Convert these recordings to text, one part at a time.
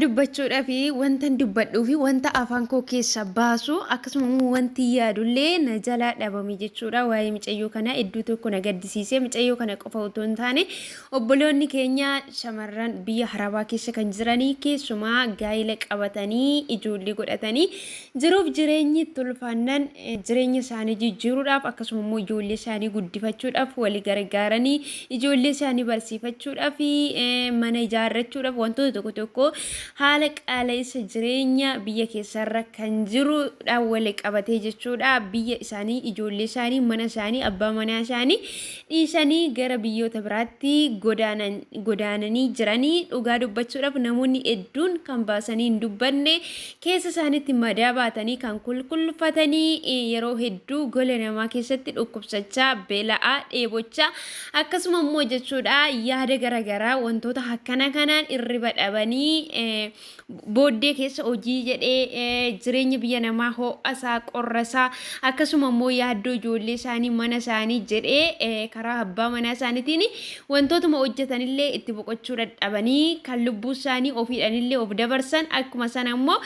Dubbachuudhaaf wanta dubbadhuu fi wanta afaan koo keessa baasu, akkasuma immoo wanti yaadullee na jalaa dhabame jechuudha. Waa'ee mucayyoo kanaa hedduu tokko na gaddisiise. Mucayyoo kana qofa otoo hin taane, obboloonni keenya shamarran biyya Arabaa keessa kan jiranii, keessumaa gaa'ela qabatanii ijoollee godhatanii jiruuf jireenyi tulfaannan jireenya isaanii jijjiiruudhaaf, akkasuma immoo ijoollee isaanii guddifachuudhaaf, walii gargaaranii ijoollee isaanii barsiifachuudhaaf, mana ijaarrachuudhaaf, wantoota tokko tokko haala qaala'insa jireenya biyya keessarra kan jirudha wal qabatee jechuudha. Biyya isaanii, ijoollee isaanii, mana isaanii, abbaa manaa isaanii dhiisanii gara biyyoota biraatti godaananii jiranii. Dhugaa dubbachuudhaaf, namoonni hedduun kan baasanii hin dubbanne, keessa isaaniitti madaa baatanii kan kulkulfatanii, yeroo hedduu gola namaa keessatti dhukkubsachaa, beela'aa, dheebochaa, akkasuma immoo jechuudha yaada garaagaraa wantoota akkana kanaan irriba dhabanii, booddee keessa hojii jedhee jireenya biyya namaa ho'asaa, qorrasaa, akkasuma immoo yaaddoo ijoollee isaanii, mana isaanii jedhee karaa abbaa manaa isaaniitiin wantootuma hojjetanillee itti boqochuu dadhabanii kan lubbuu isaanii ofiidhanillee of dabarsan, akkuma sana immoo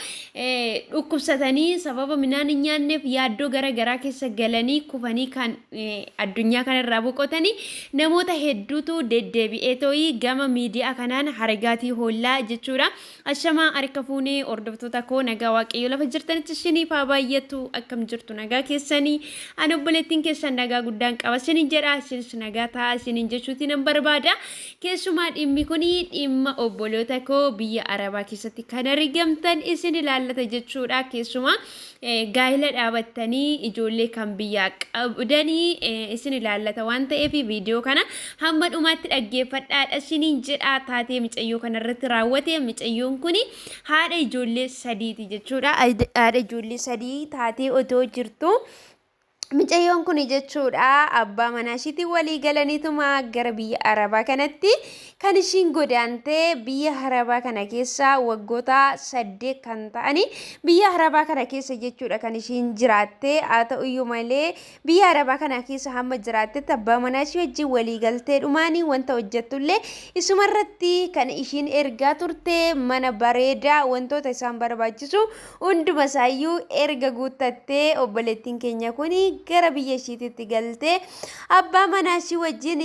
dhukkubsatanii sababa midhaan hin nyaanneef yaaddoo gara garaa keessa galanii kufanii kan addunyaa kanarraa boqotanii namoota hedduutu deddeebi'ee too'ii gama miidiyaa kanaan hargaatii hoollaa jechuudha. Ashamaa, harka fuunee hordoftoota koo, nagaa Waaqayyo lafa jirtanitti isiniif haa baay'atu. Akkam jirtu? Nagaa keessanii? Ani obboleettiin keessan nagaa guddaan qaba isiniin jedha. Isinis nagaa ta'a isiniin jechuuti nan barbaada. Keessumaa dhimmi kun dhimma obboloota koo biyya Arabaa keessatti kan argamtan isin ilaallata jechuudha. Keessumaa gaa'ela dhaabattanii ijoollee kan biyyaa qabdanii isin ilaallata waan ta'eef, viidiyoo kana hamma dhumaatti dhaggeeffadhaadha isiniin jedha. Taatee mucayyoo kanarratti raawwate, mucayyoon kun haadha ijoollee sadiiti jechuudha. Haadha ijoollee sadii taatee otoo jirtu, mucayyoon kun jechuudha abbaa manaa ishiitiin walii galaniituma gara biyya Arabaa kanatti kan ishiin godaantee. Biyya Arabaa kana keessa waggoota 8 kan ta'anii biyya Arabaa kana keessa jechuudha kan ishiin jiraatte. Haa ta'uyyuu malee, biyya Arabaa kana keessa hamma jiraattetti abbaa manaa ishii wajjin walii galtee dhumaanii wanta hojjettullee isumarratti kan ishiin ergaa turte. Mana bareedaa, wantoota isaan barbaachisu hunduma isaayyuu erga guuttattee, obboleettiin keenya kun gara biyya ishiititti galtee abbaa manaa ishii wajjin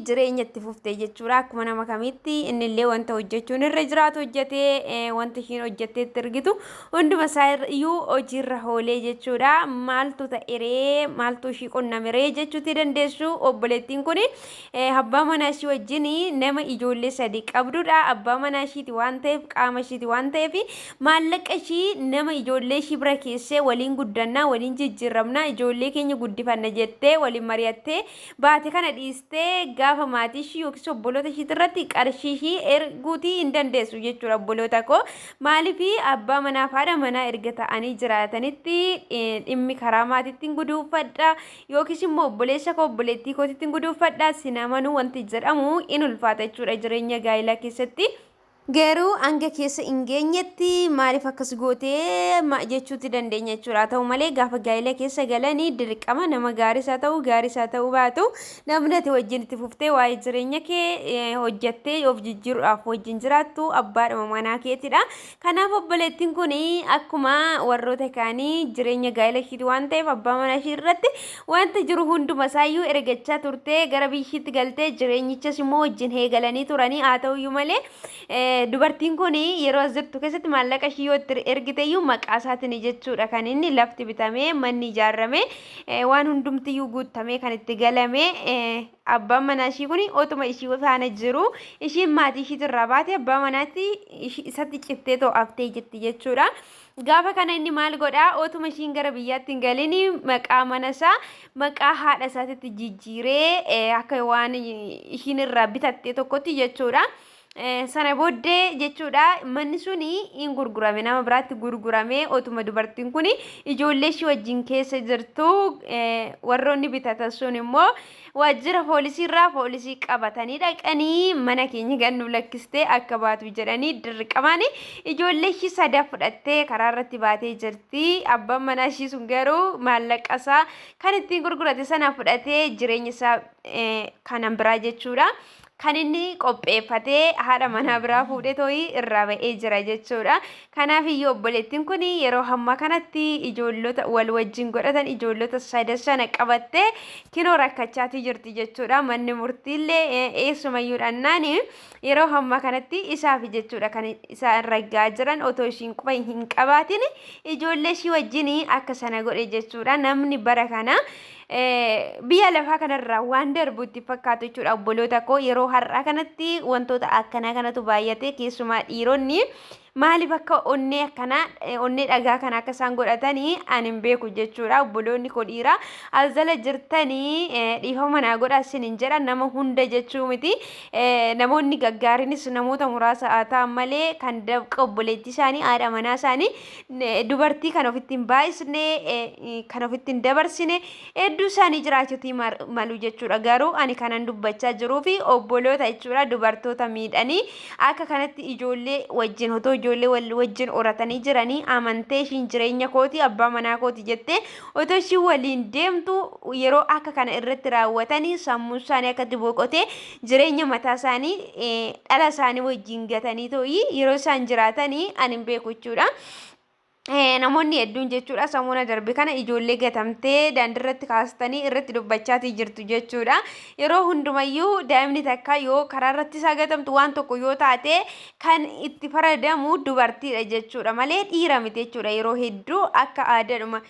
jireenya itti fuftee jechuudha. Akkuma nama kamitti innillee wanta hojjechuun irra jiraatu hojjetee, wanta ishiin hojjettee itti ergitu hunduma isaa iyyuu hojiirra oolee jechuudha. Maaltu ta'eree, maaltu ishii qunnameree jechuutti dandeessu. Obboleettiin kun abbaa manaa ishii wajjin nama ijoollee sadi qabdudha. Abbaa manaa ishiiti waan ta'eef, qaama ishiiti waan ta'eef, maallaqa ishii nama ijoollee ishii bira keessee waliin guddannaa, waliin jijjiiramnaa, ijoollee keenya guddifanna jettee waliin mari'attee baate kana dhiistee gaafa maatii ishii yookiis obboloota ishiitti irratti qarshii ishii erguutii hin dandeessu jechuudha, obboloota koo. Maaliif? Abbaa manaa fi haadha manaa erga ta'anii jiraatanitti dhimmi karaa maatiitti guduunfadha yookiis immoo obboleessa koo, obboleettii kootitti guduunfadha, sin amanuu wanti jedhamu in ulfaata jechuudha jireenya gaa'ilaa keessatti. Garuu hanga keessa hin geenyetti maaliif akkas gootee jechuutti dandeenya jechuudha. Haa ta'u malee, gaafa gaa'ela keessa galanii dirqama nama gaariis haa ta'u, gaariis haa ta'u baatu, namni ati wajjin itti fuftee waa'ee jireenya kee hojjettee of jijjiiruudhaaf wajjin jiraattu abbaadhuma manaa keetidha. Kanaaf obboleettiin kun akkuma warroota kaanii jireenya gaa'ela ishiiti waan ta'eef, abbaa manaa ishii irratti wanta jiru hunduma isaayyuu ergachaa turtee gara biyya ishiitti galtee jireenyichas immoo wajjin eegalanii turanii. Haa ta'uyyuu malee, dubartiin kun yeroo as jirtu keessatti maallaqa ishii yoo itti ergite iyyuu maqaa isaatiin jechuudha kan inni lafti bitamee, manni ijaarame, waan hundumtiyyuu guutamee kan itti galame. Abbaan manaa ishii kun otuma ishii faana jiru, ishiin maatii ishiitirraa baate abbaa manaatti isatti cittee to'aftee jirti jechuudha. Gaafa kana inni maal godhaa? Otuma ishiin gara biyyaatti hin galin maqaa mana isaa maqaa haadha isaatitti jijjiiree, akka waan ishiin irraa bitatte tokkotti jechuudha. Sana booddee jechuudha manni suni hin gurgurame, nama biraatti gurgurame. Otuma dubartiin kun ijoollee ishii wajjin keessa jirtu, warroonni bitatan sun immoo waajjira poolisiirraa poolisii qabatanii dhaqanii, mana keenya gannu lakkistee akka baatu jedhanii, dirqamaan ijoollee ishii sada fudhattee karaa irratti baatee jirti. Abbaan manaa ishii sun garuu maallaqa isaa kan ittiin gurgurate sana fudhatee jireenya isaa kanan biraa jechuudha. Kan inni qopheeffatee haadha manaa biraa fuudhee tooyi irraa ba'ee jira jechuudha. Kanaaf iyyuu obboleettiin kun yeroo hammaa kanatti ijoollota wal wajjin godhatan ijoollota sadan sana qabattee kinoo rakkachaatii jirti jechuudha. Manni murtiillee eessumayyuu dhannaan yeroo hammaa kanatti isaaf jechuudha kan isaan raggaa jiran otoo ishiin quba hin qabaatin ijoollee ishii wajjin akka sana godhe jechuudha. Namni bara kana biyya lafaa kanarraa waan darbu itti fakkaatu jechuudha. Obboloota koo, yeroo har'aa kanatti wantoota akkanaa kanatu baay'ate. Keessumaa dhiironni maaliif akka onnee akkanaa, onnee dhagaa kana akka isaan godhatanii ani hin beeku jechuudha. Obboloonni koo dhiiraa as jala jirtanii, dhiifama naa godhaa isiniin jedha. Nama hunda jechuu miti, namoonni gaggaariinis namoota muraasa haa ta'an malee, kan dafqa obboleettii isaanii, haadha manaa isaanii dubartii kan ofitti hin baay'isne, kan ofitti hin dabarsine hedduu isaanii jiraachuutii malu jechuudha. Garuu ani kanan dubbachaa jiruu fi obboloota jechuudha, dubartoota miidhanii akka kanatti ijoollee wajjin, otoo ijoollee wal wajjin horatanii jiranii, amantee ishiin jireenya kooti, abbaa manaa kooti jettee otoo ishiin waliin deemtu yeroo akka kana irratti raawwatanii, sammuu isaanii akkatti boqotee jireenya mataa isaanii dhala isaanii wajjin gatanii too'ii yeroo isaan jiraatanii ani hin beeku jechuudha. Namoonni hedduun jechuudha samuuna darbe kana ijoollee gatamtee daandiirratti kaastanii irratti dubbachaatii jirtu jechuudha. Yeroo hundumayyuu daa'imni takka yoo karaa irratti isaa gatamtu, waan tokko yoo taate, kan itti faradamu dubartiidha jechuudha malee dhiira miti jechuudha. Yeroo hedduu akka aadaadhuma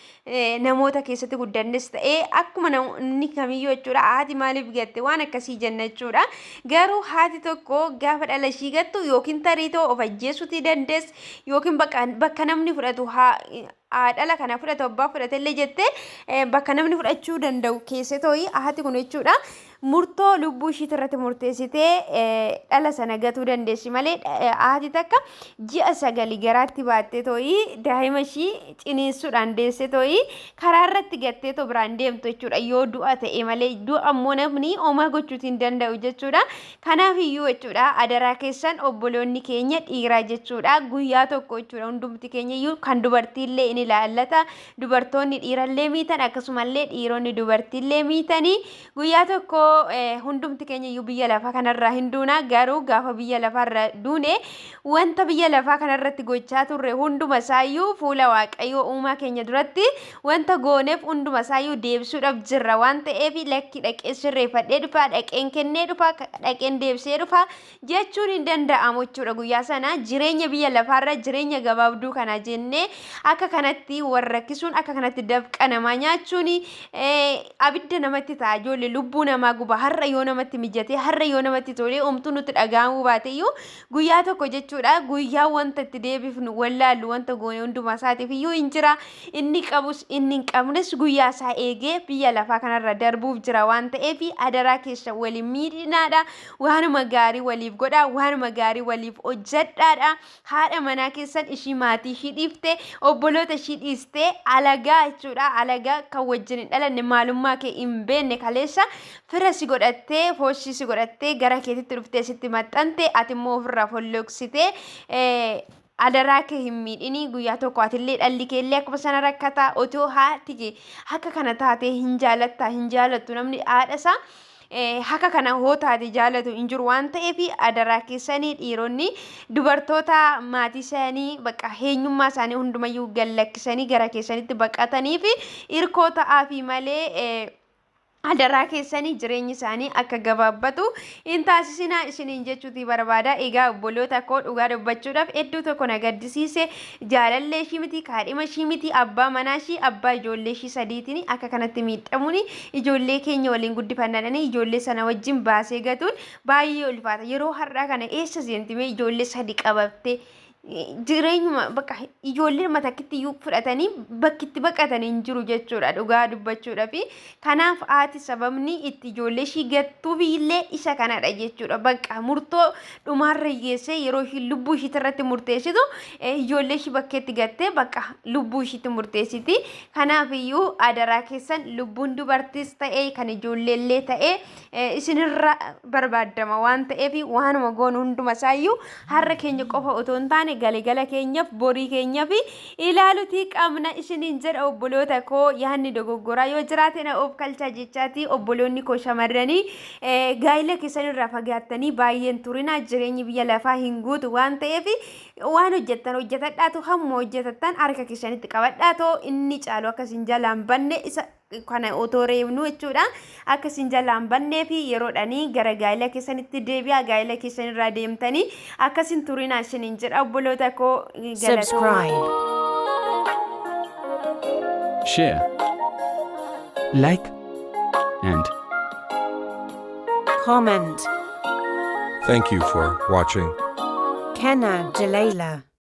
namoota keessatti guddannes ta'ee, akkuma namni kamiyyuu jechuudha, haati maaliif gatte waan akkasii jenna jechuudha. Garuu haati tokko gaafa dhala ishii gattu yookiin tarii ta'u of ajjeesuutii dandeessi, yookiin bakka namni fudhatu, haa dhala kana fudhatu, abbaa fudhatellee jettee bakka namni fudhachuu danda'u keessa tooyi haati kun jechuudha murtoo lubbuu ishiit irratti murteessitee dhala sana gatuu dandeessi malee, haati takka ji'a 9 garaatti baattee tooyi daa'ima ishii ciniinsuudhaan deessee tooyi karaa irratti gattee too biraan deemtu jechuudha, yoo du'a ta'e malee. Du'a ammoo namni homaa gochuutii hin danda'u jechuudha. Kanaaf iyyuu jechuudha, adaraa keessan obboloonni keenya dhiiraa jechuudha, guyyaa tokko jechuudha hundumti keenya iyyuu kan dubartiillee in ilaallata. Dubartoonni dhiirallee miitan, akkasumallee dhiironni dubartiillee miitanii, guyyaa tokko hundumti keenya iyyuu biyya lafaa kanarraa hin duuna. Garuu gaafa biyya lafaarra duune wanta biyya lafaa kanarratti gochaa turre hunduma isaayyuu fuula Waaqayyoo uumaa keenya duratti wanta gooneef hunduma isaayyuu deebisuudhaaf jirra waan ta'eef, lakki dhaqee sirreeffadhee dhufa, dhaqeen kennee dhufa, dhaqeen deebisee dhufa jechuun hin danda'amu jechuudha. Guyyaa sana jireenya biyya lafaarra, jireenya gabaabduu kana jennee akka kanatti wal rakkisuun, akka kanatti dafqa namaa nyaachuun abidda namatti ta'a. Ijoollee, lubbuu namaa guba. Har'a yoo namatti mijatee, har'a yoo namatti tolee, omtuu nutti dhaga'amuu baate iyyuu, guyyaa tokko jechuudha guyyaa wanta itti deebifnu wallaallu wanta goone hundumaa isaatiif iyyuu hin jira. Inni qabus inni hin qabnes guyyaa isaa eegee biyya lafaa kanarra darbuuf jira waan ta'eef, adaraa keessa waliin miidhinaadha. Waanuma gaarii waliif godhaa, waanuma gaarii waliif hojjedhaadha. Haadha manaa keessan ishii maatii ishii dhiifte, obboloota ishii dhiiste, alagaa jechuudha, alagaa kan wajjin hin dhalanne, maalummaa kee hin beekne, kaleessa fira si godhattee, fooshii si godhattee gara keetitti dhuftee sitti maxxante, ati immoo ofirraa folloksitee adaraa kee hin miidhini. Guyyaa tokko atillee dhalli kee illee akkuma sana rakkata. Otoo haati kee akka kana taatee hin jaalattaa? Hin jaalattu. Namni haadha isaa haka kana hoo taate jaalatu hin jiru waan ta'eef, adaraa keessanii dhiironni dubartoota maatii isaanii bakka eenyummaa isaanii hundumayyuu gallakkisanii gara keessanitti baqatanii fi hirkoo ta'aafi malee, adaraa keessanii jireenyi isaanii akka gabaabbatu hin taasisinaa isiniin jechuuti barbaada. Egaa obboloota koo, dhugaa dubbachuudhaaf hedduu tokko na gaddisiise. Jaalallee ishii miti, kaadhima ishii miti, abbaa manaa ishii, abbaa ijoollee ishii sadiitiin akka kanatti miidhamuun, ijoollee keenya waliin guddifannadhanii ijoollee sana wajjin baasee gatuun baay'ee ulfaata. Yeroo har'aa kana eessa seentimee ijoollee sadi qabattee jireenyuma bakka ijoollee matakkitti iyyuu fudhatanii bakki itti baqatan hin jiru jechuudha dhugaa dubbachuudha. Fi kanaaf haati sababni itti ijoollee ishii gattuuf illee isa kanadha jechuudha. Bakka murtoo dhumaarra geessee yeroo ishiin lubbuu ishiitti irratti murteessitu, ijoollee ishii bakkeetti gattee bakka lubbuu ishiitti murteessiti. Kanaaf iyyuu adaraa keessan, lubbuun dubartiis ta'e kan ijoolleellee ta'e isinirra barbaaddama waan ta'eef, waanuma goonu hunduma isaayyuu har'a keenya qofa otoo hin taane taane galigala keenyaaf borii keenyaaf ilaalutii qabna isiniin jedha. Obboloota koo, yaadni dogoggoraa yoo jiraate na of kalchaa jechaati. Obboloonni koo shamarranii, gaa'ila keessan irraa fagaattanii baay'een turina. Jireenyi biyya lafaa hin guutu waan ta'eef, waan hojjettan hojjetadhaatu, hamma hojjetattan harka keessanitti qabadhaatoo, inni caalu akkasiin jalaan banne isa kana otoo reebnu jechuudha. Akkasiin jalaan bannee fi yeroodhanii gara gaa'ila keessanitti deebi'a. Gaa'ila keessan irraa deemtanii akkasiin turinaa isiniin jedha, obboloota koo. Subscribe. Share. Like. And Comment. Thank you for watching. Kenna Jalala.